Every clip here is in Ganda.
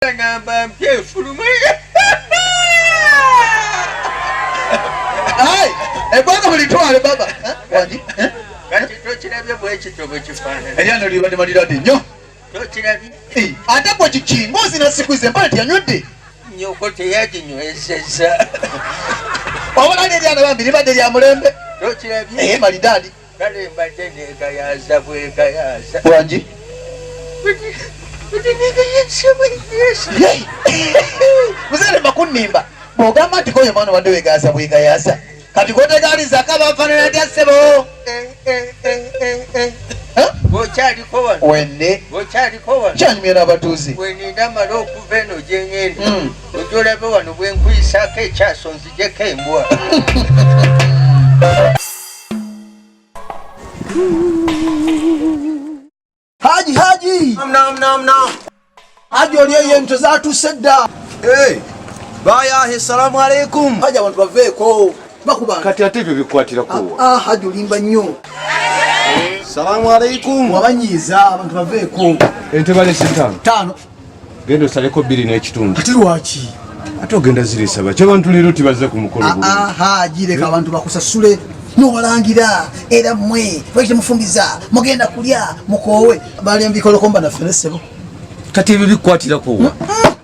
Namba mpya efuluma. Ebbanga mulitwale baba. Wangi? Kati tokirabye bwekityo bwekifaanana. Eryano libadde maliradi nnyo. Tokirabye? Ate gwe kiki ng'ozina sikuize empale teyanywedde. Nyoko teyaginywesezza. Wabula lyo eryana bambi libadde lya mulembe. Tokirabye? Malidadi. Kale mbadde negayaaza bwegayaaza. Wangi? Muzeere makunnimba bw'ogamba nti koyo mwana wadde wegaasa bwegayaasa kati gotegaalizako abafaanana atya ssebo? Bw'okyaliko wano Wenne bw'okyaliko wano kyanyumya n'abatuuze. Bweninda mala okuva eno gye ŋŋenda ojja olabe wano bwe nkuyisaako ekyaso nzijeko embwa. Haji, Haji! Nam, nam, nam. Haji oli eyo ente zaatuuse dda. Hey, bayahe, salamu alaikum. Haji abantu baveeko bakuba. Kati ate ebyo bikwatira kuwa. Ah, Haji olimba nnyo. Salamu alaikum. Wabanyiiza abantu baveeko. Ente balese ttaano. Ttaano. Genda osaleko 2 n'ekitundu. Ate lwaki? Ate ogenda ziriisa baki? Abantu leero tibazze ku mukolo guno. Ah, Haji leka abantu bakusasule. Nobalangira era mmwe lwaki temufumbiza mugenda kulya mukoowe balya mubikolokomba naffe ne ssebo. Kati ebyo bikwatirako wa?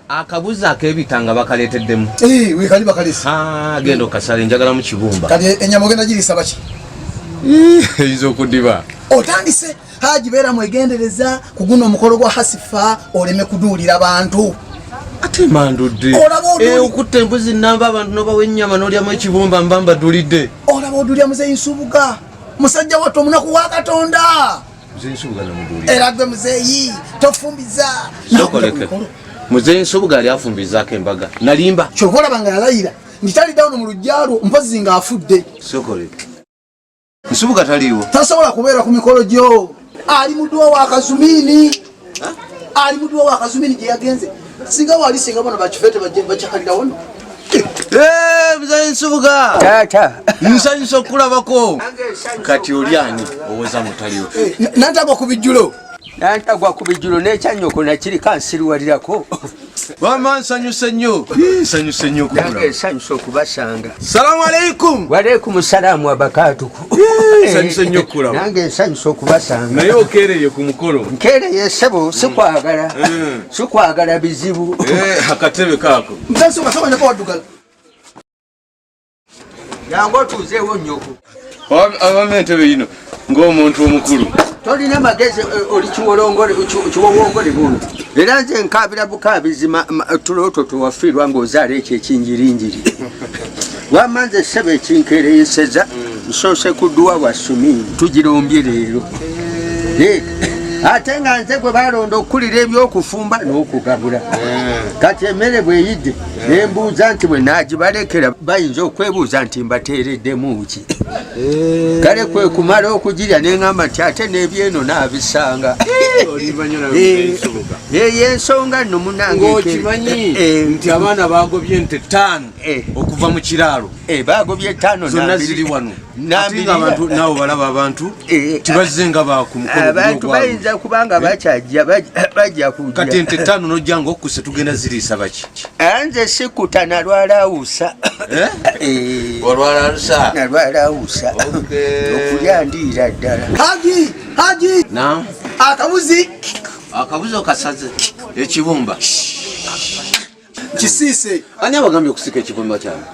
Akabuzi ak'ebitanga bakaleeteddemu. Wekali bakalese. Genda okasale njagala mu kibumba. Kati ennyama ogenda giriisa baki? Eyinza okudiba. Otandise Haji beera mwegendereza ku guno omukolo gwa Hasifa oleme kuduulira bantu. Ate mandudde. Okutta embuzi nnamba abantu n'obawa ennyama n'olyamu ekibumba mba mbadulidde. Olaba odulya Muzeeyi Nsubuga musajja wattu omunaku wa Katonda. Muzeeyi Nsubuga namudulira. Era gwe Muzeeyi tofumbiza. Sokoleke. Muzeeyi Nsubuga ali afumbizaako embaga. Nalimba. Kyova olaba nga yalayira nti talidda wano mu luggya lwo mpozzi ng'afudde. Sokoleke. Nsubuga taliiwo. Tasobola kubeera ku mikolo gyo. Ali muduwa wa Kazumini. Ali muduwa wa Kazumini gye yagenze. Singa wali singa bano bakifete bakyakalira wano. Muzeeyi Nsubuga. Taata. Nsanyusa okulabako. Kati oli ani owoza mutaliwo? Nantagwa ku bijjulo. Nantagwa ku bijjulo n'ekyannyoko nakirika nsiriwalirako. Wamma nsanyuse nnyo. Nsanyuse nnyo okukulaba. Nange nsanyuse okubasanga. Salamu aleikum. Waalaikum salaamu wabakaatuku. Nsanyuse nnyo okukulaba. Nange nsanyuse okubasanga. Naye okeereye ku mukolo. Nkeereye ssebo, sikwagala. Sikwagala bizibu. Akatebe kaako. Mzee Nsubuga saba waddugala. Jangu otuuzeewo nnyoko. Abamma entebe yino ng'omuntu omukulu. Tolina magezi, oli kiwowongole buno. Era nze nkaabira bukaabizi tulo otwo tewafiirwa ng'ozaala ekyo ekinjirinjiri. Wamma nze ssebo ekinkeereyeseza nsoose ku dduwa wa Sumi tugirumbye leero. Ate nga nze gwe balonda okukulira eby'okufumba n'okugabula. Kati emmere bw'eyidde ne mbuuza nti bwe naagibalekera bayinza okwebuuza nti mbateereddemu ki. Kale kwe kumala okugirya ne ŋŋamba nti ate n'ebyeno naabisanga. Eyo ensonga nno munnange. Ng'okimanyi nti abaana baagobye ente 5 okuva mu kiraalo. Baagobye 5 zonna ziri wano. Ate nga abantu naawe balaba abantu tibazze nga ba ku mukolo guno Abantu ogwabwe. bayinza kuba nga bakyajja, bajja kujja. Kati ente 5 n'ojja ng'okkuse tugenda ziriisa baki? Nze sikuta nalwala awusa. Olwala alusa? Nalwala awusa. Okulya ndiira ddala. Haji, Haji. Naam. Akabuzi. Akabuzi okasaze. Ekibumba. Kisiise. Ani abagambye okusika ekibumba kyange?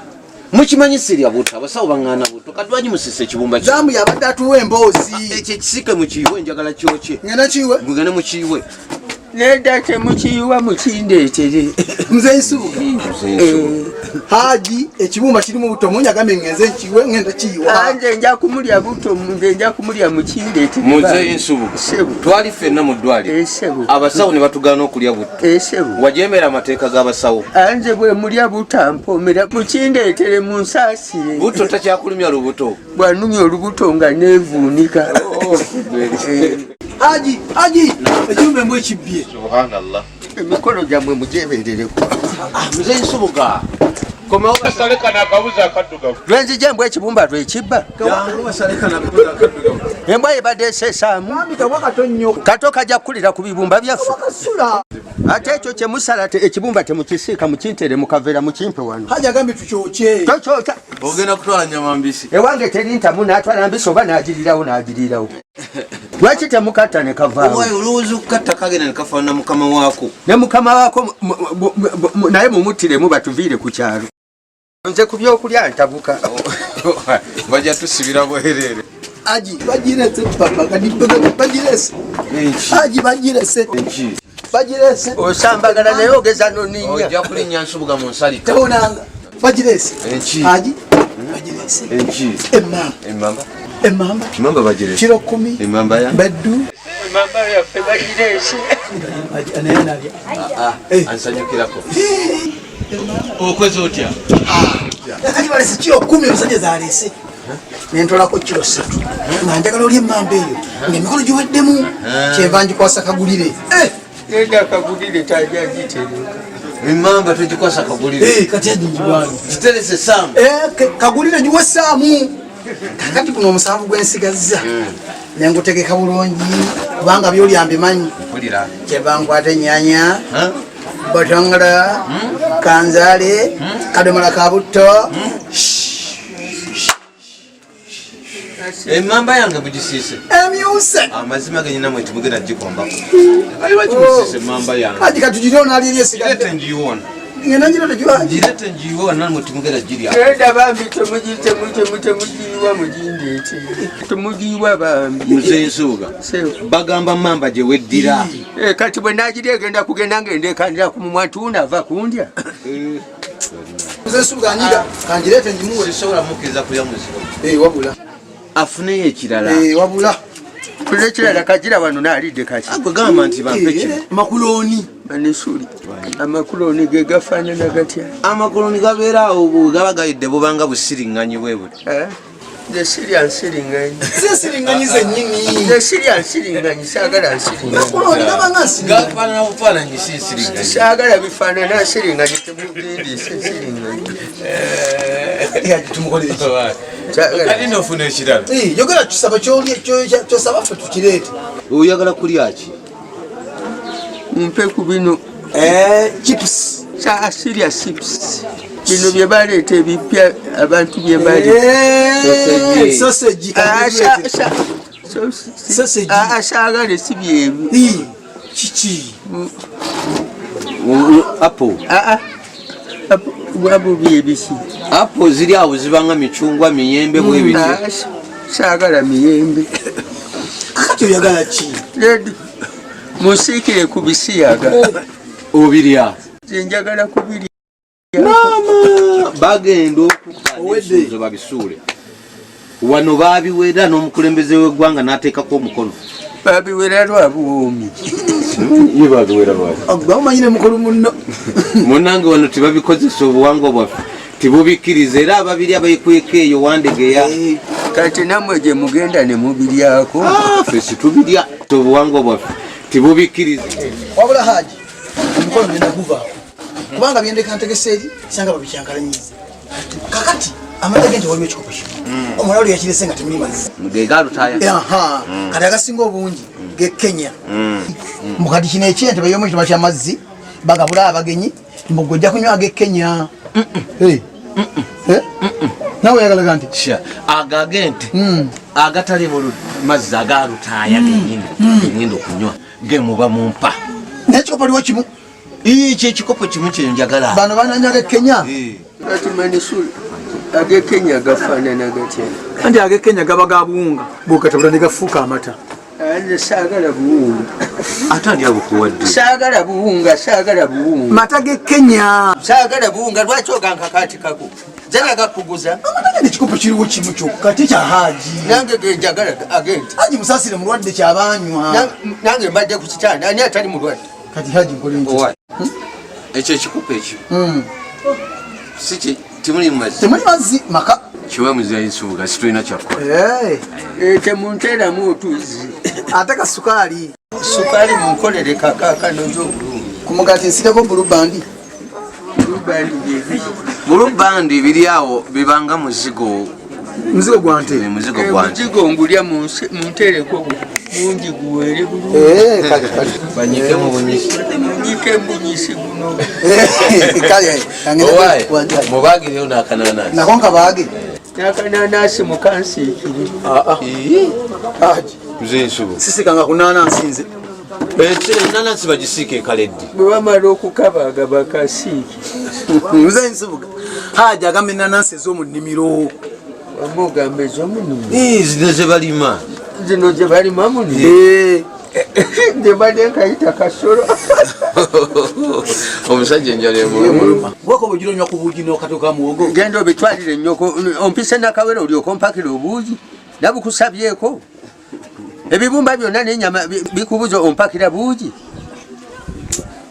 Mukimanyi sirya buto, abasawo baŋŋaana buto. Kati lwaki musise ekibumba kyange? Zaamu yabadde atuwa emboozi. Ekyo ekisike mukiyiwe, njagala kyokye. Ngenda kiyiwe? Mugende mukiyiwe. Nedda temukiyiwa mukindeetere. Muzeeyi Nsubuga. Muzeeyi Nsubuga. Haji, ekibumba kirimu buto mungi agambye ngenze nkiyiwe, ngenda kiyiwa. Nze nja kumulya buto, nze nja kumulya mukindeetere. Muzeeyi Nsubuga. Ssebo. Twali ffenna mu ddwaliro. Ssebo. Abasawo ne batugaana okulya butto. Ssebo. Wajeemera amateeka g'abasawo. Nze bwe mulya butampoomera, mukindeetere munsaasire. Butto takyakulumya lubuto. Bw'anumya olubuto nga neevuunika. Haji, Haji, ekirumba embwa ekibbye. Subhanallah. Emikolo gyammwe mugyebeerereko. Muzeeyi Nsubuga. Komawo. Basale kano akabuzi akaddugavu. Lwenzija embwa ekibumba lwekibba. Jangu basale kano akabuzi akaddugavu. Embwa ebadde esesaamu. Bambi kabwa kato nnyo. Kato kajja kukulira ku bibumba byaffe. Kasula. Ate ekyo kye musala ekibumba temukisiika, mukintere mu kaveera mukimpe wano. Haji agambye tukyokye. Tokyokya. Ogenda kutwala nyama mbisi. Ewange teri ntamu, n'atwala mbisi oba n'agirirawo n'agirirawo. Lwaki temukatta ne kavaawo? Owaye olowooza okukatta kagenda ne kafaanana mukama waako. Ne mukama waako naye mumuttiremu batuviire ku kyalo. Nze ku byokulya ntabuka. Bajja tusibira bwereere. Haji bagirese papa kati bagirese. Haji bagirese. Bagirese. Osambagala naye ogeza noninnya. Ojja kulinnya Nsubuga mu nsalika. Tewonanga. Bagirese. Enki. Haji bagirese. Enki. Emmamba. Emmamba. Emmamba. Emmamba bagirese. Kiro 10. Emmamba ya. Beddu. Emmamba yaffe bagirese. Naye nalya. Ansanyukirako. Okoze otya? Kati balese kiro 10 omusajja zalese. Nentolako kiro 3. Nga njagala olye emmamba eyo. Ng'emikono giweddemu. Kyenva ngikwasa kagulire. Genda kagulire tajja gitereka. Emmamba togikwasa kagulire. Kati aji ngiwange. Kiterese Saamu. Kagulire giwe Saamu. Kakati guno omusanvu gwensigazza. Nengutegeka bulungi kubanga byolya mbimanyi. Kyenva nkwata ennyaanya. Batangala, kanzaale, kadomola ka butto. Emmamba yange mugisiise. Emyuse. Amazima genyina mwe timugenda gikombako. Kali lwaki musiise emmamba yange? Haji katugire ono ali eri esigadde. Girete ngiyiwona. Ngenda ngira tegiwa. Girete ngiyiwona namwe timugenda girya. Genda bambi temugiyiwa mugindeete. Temugiyiwa bambi. Muzeeyi Nsubuga. Bagamba mmamba gye weddira. Kati bwe naagirya egenda kugenda ng'endeekanira ku mumwa nti wuno ava kundya. Muzeeyi Nsubuga anyiga kangireete ngimuwe. Sisobola mukkiriza kulya muziro. Wabula. Afuneyo ekirala. Wabula. Tule ekirala kagira wano n'alidde kaki. Gwe gamba nti bampe kino. Makulooni. Manisuli. Amakulooni ge gafaanana gatya? Amakulooni gabeera awo bwe gaba gayidde bubanga busiriŋŋanyi bwe buti. Nze sirya nsiriŋŋanyi. Si nsiriŋŋanyi zennyini. Nze sirya nsiriŋŋanyi, saagala nsiriŋŋanyi. Makulooni gaba nga nsiriŋŋanyi. Gafaanana bufaananyi si nsiriŋŋanyi. Saagala bifaanana nsiriŋŋanyi, temugindiise nsiriŋŋanyi. Tumukolere ki? Kati nofuna ekirala. Yogera kisaba kyosaba ffe tukireete. Oyagala kulya ki? Mpe ku bino. Chips. Sirya chips. Bino bye baleeta ebipya abantu bye balya. Sausage. Sausage. Saagala si byebyo. Kiki? Apple. Abo byebiki? Apple ziri awo zibanga micungwa, miyembe bwe bityo. Saagala miyembe. Kakati oyagala ki? Musiikire ku bisiyaga. Obirya. Nze njagala kubirya. Maama bagenda okubba n'ebisuuzo babisuule. Wano baabiwera n'omukulembeze w'eggwanga n'ateekako omukono. Babiwera lwa buwoomi. Ye babiwera lwaki? Bamumanyi ne mukulu munno. Munnange wano tebabikozesa obuwangwa bwaffe tebubikkiriza era ababiri abeekweka eyo Wandegeya. Kati nammwe gye mugenda ne mubiryako. Ffe situbirya obuwangwa bwaffe tebubikkiriza. Wabula Haji omukono ngenda guvaako kubanga byendeka ntegese eri sanga babikyankalanyiza. Kakati amata gente waliwo ekikopo kino omulala oli yakirese nga temuli mazzi. Ge galutaaya. Kati agasinga obungi ge Kenya. Mukati kino ekyente bayiwamu ekitoba ky'amazzi bagabula abagenyi mbu ojja kunywa ag'e Kenya. Nawe oyagala nti? Ago ag'ente agatali mu mazzi agalutaaya gennyini gengenda okunywa ge muba mumpa. Naye ekikopo liwo kimu. Ekyo ekikopo kimu kye njagala. Bano bananywa ag'e Kenya. Kati Manisuli ag'e Kenya gafaanana gatya? Anti ag'e Kenya gaba ga buwunga bw'ogatabula ne gafuuka amata. Nze saagala buwunga. Ate ani abukuwadde? Saagala buwunga, saagala buwunga. Mata g'e Kenya. Saagala buwunga, lwaki ogankakaatikako? Nze nagakuguza. Amata g'ente ekikopo kiriwo kimu kyokka ate kya Haji. Nange ge njagala ag'ente. Haji musaasire mulwadde kyabanywa. Nange mbadde ku kitanda, ani atali mulwadde? Kati Haji nkole nti? Ekyo ekikopo ekyo. Si ki temuli mazzi. Temuli mazzi maka. Kiwe muzeeyi Nsubuga situlina kyakukola. Temunteeramu otuzzi. Ate ka sukaali. Sukaali munkolere kakaakanoze obulungi. Ku mugaati nsireko blue band. Blue band gyebiri. Bulubandi biri awo bibanga muzigo. Muzigo gwa nte. Muzigo gwa nte. Muzigo ngulya mu ntereko mungi guwere bulungi. Kale kale. Banyike mu bunyisi. Munyike mu bunyisi guno. Kale. Owaye, mubagireyo n'akananasi. Nako nkabaage. N'akananasi mukansiikire. Haji. Mzee Nsubuga. Sisikanga ku nanansi nze. Enanasi bagisiika ekaledde. Bwe bamala okukabaaga bakasiike. Mzee Nsubuga. Haji agamba enanansi ez'omu nnimiro. Wamugamba ez'omu nnimiro. Zino ze balima. Zino ze balima mu nnimiro. Nze mbadde nkayita kasolo. Omusajja enjala emuluma. Wako bwe onywa ku buugi n'okatoka muwogo. Genda obitwalire nnyoko, ompise nakawere olyoke ompakire obuugi. Nabukusabyeko. Ebibumba byonna n'ennyama bikubuza ompakira buugi.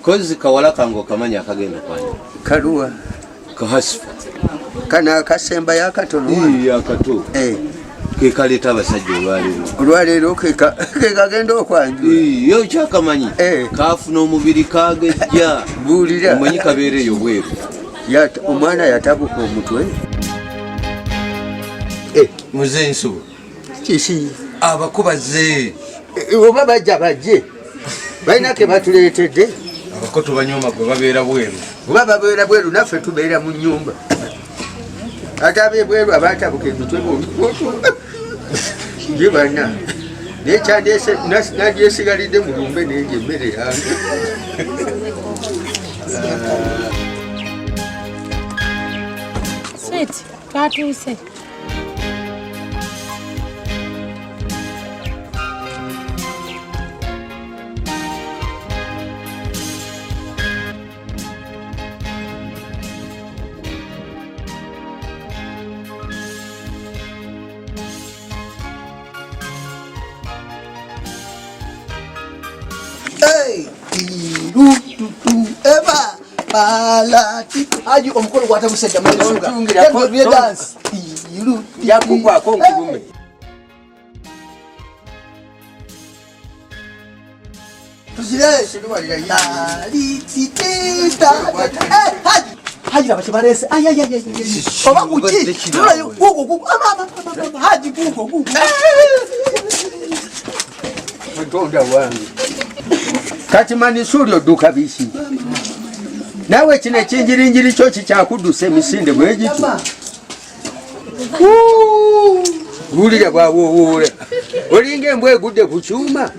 Kozi kawala kange okamanya akagenda kwanjula. Kaluwa. Kahasifa. Kano akasemba yakatono. Akato. Ke kaleeta abasajja olwaleero. Olwaleero ke kagenda okwanjula. Yo kyakamanyi. Kaafuna omubiri kagejja. Buulira. Omanyi kabeera eyo bweru. Omwana yatabuka omutwe. Mzee Nsubuga. Kiki? Abakubaze. Oba bajja bajje. Balina ke batuleetedde. Abako tubanyoma gwe babeera bweru. Oba babeera bweru naffe tubeera mu nnyumba. Ate ab'ebweru abaatabuka emitwe bombi. Ye banna. Naye nandyesigalidde mu lumbe nendya emmere yange. Sweet, twatuuse. Eva balati haji omukolo gwatabuse jamani dance yakugwako nkulume. Haji laba kyebalese oba kuki tulayo gugo gugo haji gugo gugo katonda wange. Kati Manisuri odduka biki? Naawe kino ekinjirinjiri kyo kikyakuddusa emisinde bwe gityo. Wulira bw'awoowoola. Olinga embwa egudde ku kyuma.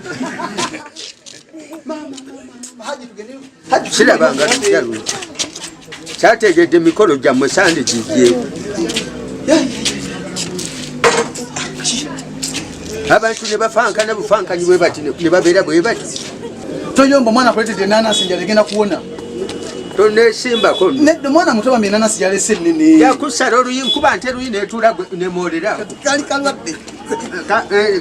Sirabanga lujja luno. Kyategedde emikolo gyammwe sandigigyewo. Abantu ne bafankana bufankanyi bwe bati ne babeera bwe bati. Toyomba omwana akuleetedde enanasi enjala egenda kuwona. Toneesimbako nno. Nedda omwana muto bambi enanasi yalese ennene. Yakusala oluyi nkuba nte luyi n'etuula nemwolera. Kali kalwadde.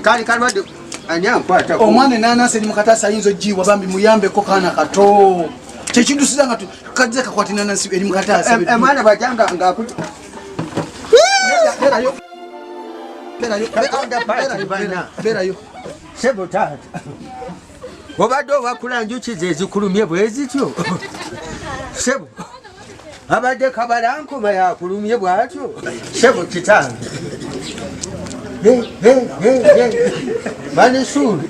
Kali kalwadde. Ani ankwatako? Omwana enanasi eri mu kataasa ayinza ogiyiwa bambi muyambeko kaana kato. Kyekindusiza nga kajja kakwata enanasi eri mu kataasa. Omwana bw'ajja ng'akuti. Beerayo. Beerayo. Sebo taata. Obadde owakula njuki ze zikulumye bwe zityo. Sebo. Abadde kabalankoma yakulumye bw'atyo. Sebo kitange. Manisuri.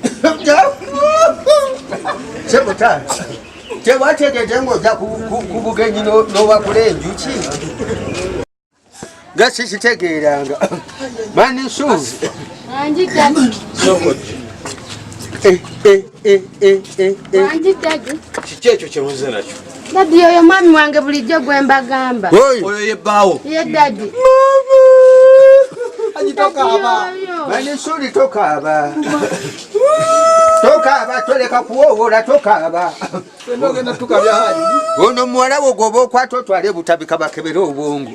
Sebo taata. Tewategedde ng'ojja ku bugenyi n'owakula enjuki. Nga sikitegeeranga. Manisuri. Wangi daddy. Wangi daddy. Kiki ekyo kye muzze nakyo? Daddy oyo mwami wange bulijjo gwe mbagamba. Oyo ye bbaawo. Ye daddy. Haji tokaaba. Manisuri tokaaba. Tokaaba toleka kuwoowola tokaaba. Ogenda tukabya Haji. Ono muwala wo gw'oba okwata otwale Butabika bakebere obwongo.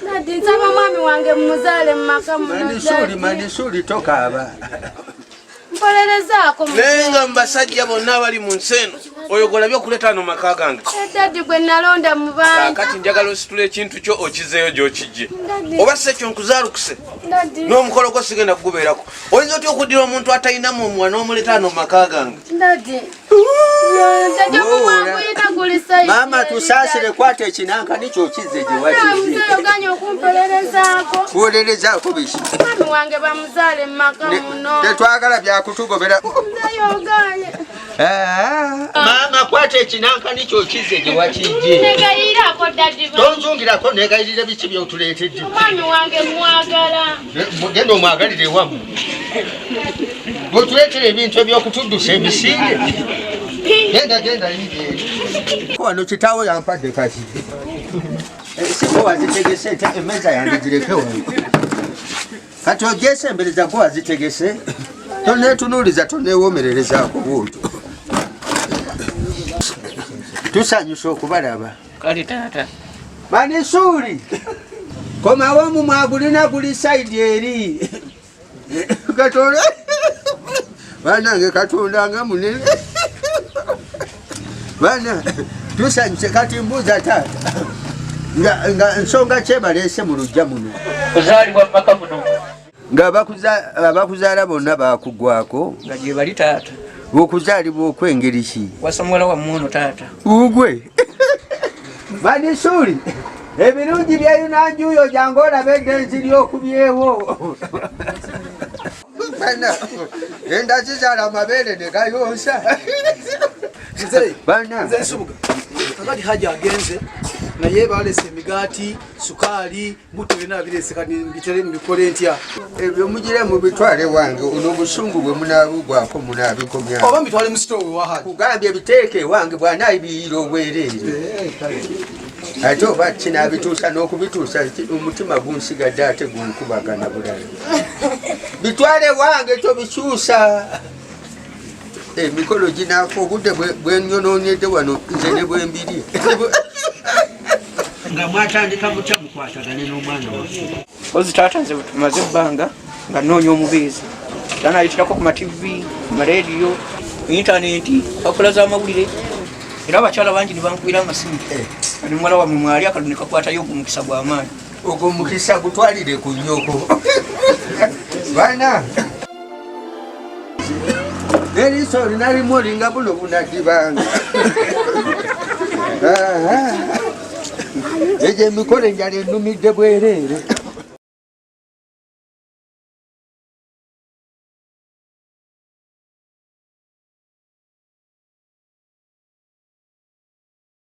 Daddy nsaba mwami wange mmuzaale mu maka muno. Manisuri, Manisuri tokaaba. Mpolerezaako. Naye nga mu basajja bonna abali mu nsi eno oyo gw'olabye okuleeta wano mu maka gange. Daddy gwe nalonda mu bantu. Kaakati njagala ositule ekintu kyo okizeeyo gy'okijje. Oba si ekyo nkuzaalukuse. Daddy. N'omukolo gwo sigenda kugubeerako. Oyinza otya okuddira omuntu atalina mumwa n'omuleeta wano mu maka gange? Daddy. Maama tusaasire, kwata ekinanka nikyo okizze gye wakize. Okumpolerezaako. Kuwolerezaako biki? Mwami wange bamuzaale mu maka muno. Tetwagala byakutugobera. Muzeeyi ogaanye. Maama kwata ekinanka nikyo okizze gye wakijje. Negayirako daddy. Tonzungirako negayirire biki by'otuleetedde. Omwami wange mwagala. Genda omwagalire ewammwe. Bw'otuleetera ebintu eby'okutuddusa emisinde. Genda genda yingira. Wano kitaawo yampadde kati. Siko wazitegese emmeeza yange gireke wano. Kati ogyesembereza gwe wazitegese. Toneetunuuliza toneewoomererezaako bw'otyo. Tusanyusa okubalaba. Kale taata. Manisuuli komawo omumwa gulina guli sayidi eri. Katonda banange Katonda nga munene. Bana tusanyuse kati mbuuza taata nga nsonga ki ebaleese mu luggya muno? Kuzaalibwa mu maka muno. Nga abakuzaala bonna baakugwako? Nga gye bali taata. Okuzaalibwa okw'engeri ki? Wasa muwala wammwe ono taata. Ugwe. Manisuuli ebirungi byeyunanjuyo jangu olabe eddenzi lyokubyewo. Bana enda zizaala amabeere ne gayonsa. Bana Nze Nsubuga. Kakati Haji agenze naye baleese emigaati, sukaali, butto byonna abireese kati mbitere mbikole ntya? Ebyo mugire mubitwale wange, ono obusungu bwe munaabugwako munaabikomya. Oba mbitwale mu sitoowa ewa Haji? Kugambye biteeke ewange bw'anaabiyiira obwereere. Ate oba kinaabituusa n'okubituusa omutima gunsigadde ate gunkubagana bulala. Bitwale wange tobikyusa. Emikolo ginaako obudde bwenyonoonyedde wano nze ne bwembiri. Nga mwatandika mutya mukwatagane n'omwana waffe? Mpozi taata nze tumaze ebbanga nga nnoonya omubeezi. Era nayitirako ku ma TV, ku ma leediyo, ku intaneti, empapula z'amawulire. Era abakyala bangi ne bankubira amasimu. Kati muwala wammwe mwali akalulu ne kakwatayo ogwo mukisa gwa maanyi. Ogwo mukisa gutwalire ku nnyoko. Bana eriiso olina limu olinga buno bunaddibanga. Egyo emikolo enjala ennumidde bwereere.